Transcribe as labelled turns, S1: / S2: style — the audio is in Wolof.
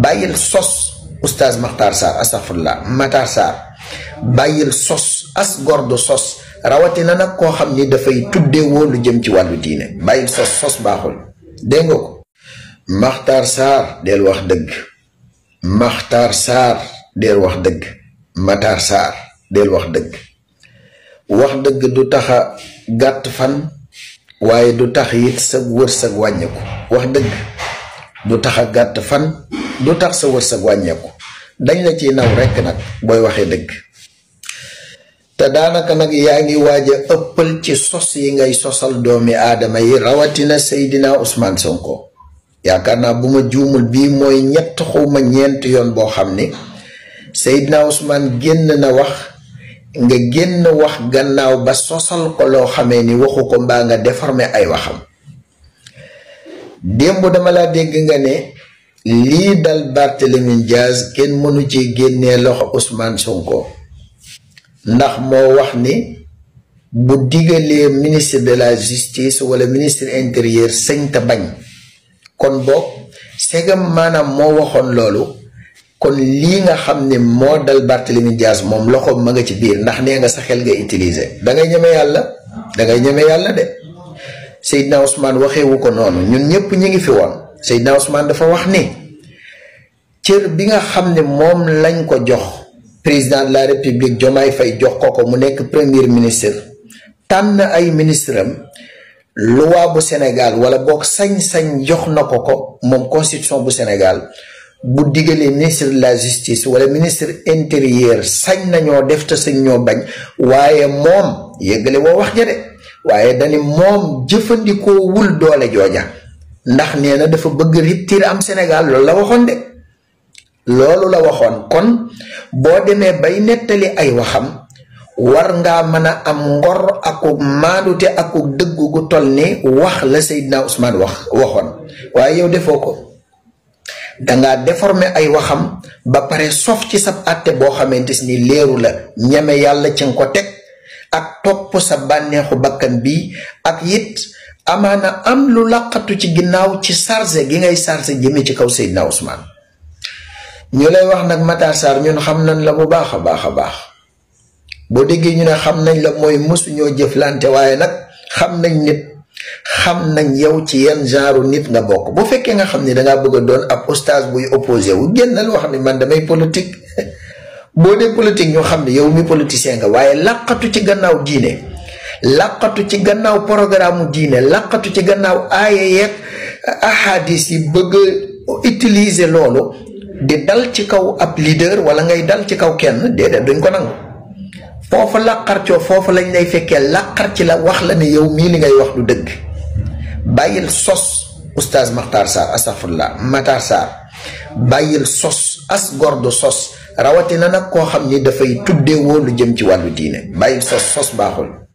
S1: bàyyil sos oustaz Makhtar Sarr astaghfirullah Matar Sarr bàyyil sos as gordo sos rawatina nag koo xam ni dafay tuddewoo lu jëm ci wàllu diine bàyyil sos baaxul dégg nga ko. Makhtar Sarr del wax dëgg, Makhtar Sarr del wax dëgg, Matar Sarr del wax dëgg. wax dëgg du taxa gàtt fan waaye du tax it sa wërsëg wàññeeku. wax dëgg du taxa gàtt fan du tax sa wërsëg wàññeeku dañ la ciy naw rekk nag booy waxee dëgg. te daanaka nag yaa ngi waaj a ëppal ci sos yi ngay sosal doomi aadama yi rawatina Seydina Ousmane Sonko. yaakaar naa bu ma juumul bii mooy ñett xawma ñeent yoon boo xam ni Seydina Ousmane génn na wax nga génn wax gannaaw ba sosal ko loo xamee ni waxu ko mbaa nga déformer ay waxam. démb dama laa dégg nga ne lii dal Barthélémy Dias kenn mënu ci génnee loxo Ousmane Sonko ndax moo wax ni bu digalee ministre de la justice wala ministre intérieur sëñ ta bañ. kon boog segam maanaam moo waxoon loolu kon lii nga xam ne moo dal Barthélémy Dias moom loxoom ma nga ci biir ndax nee nga sa xel nga utiliser dangay ñeme yàlla de. Seydina Ousmane waxewu ko noonu ñun ñëpp ñu ngi fi woon. Seydina Ousmane dafa wax ni cër bi nga xam ne moom lañ ko jox président de la république Diomaye Faye jox ko mu nekk premier ministre tànn ay ministre am loi bu Sénégal wala boog sañ-sañ jox na ko moom constitution bu Sénégal bu digalee ministre de la justice wala ministre intérieur sañ nañoo def te sañ ñoo bañ waaye moom yëggale woo wax ja de waaye dani moom jëfandikoo wul doole jooja ndax nee na dafa bëgg rupture am Sénégal loolu la waxoon de loolu la waxoon. kon boo demee bay nettali ay waxam war ngaa mën a am ngor akuk maandute akuk dëggu gu toll ni wax la Seydina Ousmane waxoon waaye yow defoo ko dangaa déformer ay waxam ba pare sof ci sab àtte boo xamante ni leeru la ñeme yàlla ci nga ko teg ak topp sa bànneexu bakkan bi ak it amaana am lu laqatu ci ginnaaw ci charge gi ngay charge jëme ci kaw Seydina Ousmane. ñu lay wax nag Matar Sarr ñun xam nañ la bu baax a baax boo déggee ñu ne xam nañ la mooy mësuñoo jëflante waaye nag xam nañ nit xam nañ yow ci yenn genre nit nga bokk. bu fekkee nga xam ni dangaa bëgg a doon ab oustaz buy opposé wu génnal wax ni man damay politique boo dee politique ñoo xam ne yow mi politicien nga waaye laqatu ci gannaaw diine laqatu ci gannaaw programme diine laqatu ci gannaaw aaya yeeg ahadis yi bëgg a utiliser loolu di dal ci kaw ab leader wala ngay dal ci kaw kenn déedéet duñ ko nangu. foofa laqar coo foofu lañ lay fekkee laqar ci la wax la ne yow mii li ngay wax du dëgg. bàyyil sos oustaz Makhtar Sarr astaghfirullah Matar Sarr bàyyil sos as gordo sos rawatina nag koo xam ni dafay tuddewoo lu jëm ci wàllu diine bàyyil sos baaxul.